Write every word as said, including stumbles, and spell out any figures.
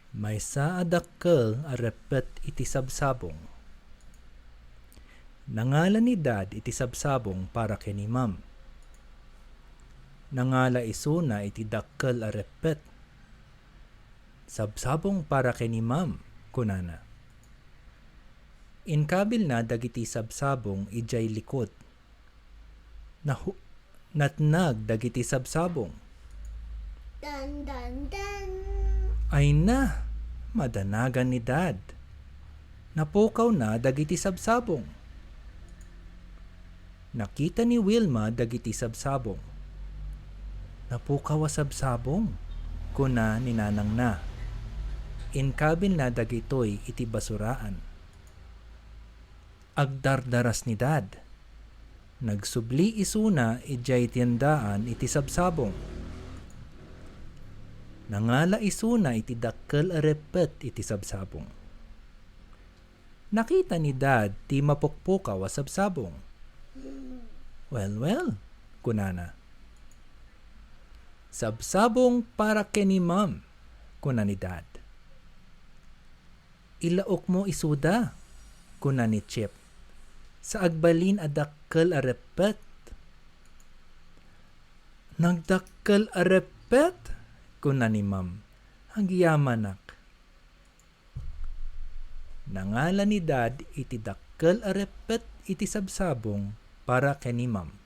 Maysa a dakkel a reppet iti sabsabong. Nangala ni Dad iti sabsabong para ken ni Ma'am. Nangala isuna iti dakkel a reppet. "Sabsabong para ken ni Ma'am," kunana. Inkabilna dagiti sabsabong idiay likod. Nahu-, natnag dagiti sabsabong. Dan, dan, dan. Ayna, madanagan ni Dad. Napukawna dagiti sabsabong. Nakita ni Wilma dagiti sabsabong. "Napukaw a sabsabong," kuna ni nanangna. Inkabilna dagitoy iti basuraan. Agdardaras ni Dad. Nagsubli isuna idiay tiendaan iti sabsabong. Nangala isuna iti dakkel a reppet iti sabsabong. Nakita ni Dad ti mapukpukaw a sabsabong. "Well, well," kunana. "Sabsabong para ken ni Ma'am," kuna ni Dad. "Ilaokmo isuda," kuna ni Chip, "sa agbalin a dakkel a reppet." "Nagdakkel a reppet?" kuna ni Ma'am. "Agyamanak." Nangala ni Dad iti dakkel a reppet iti sabsabong para ken ni Ma'am.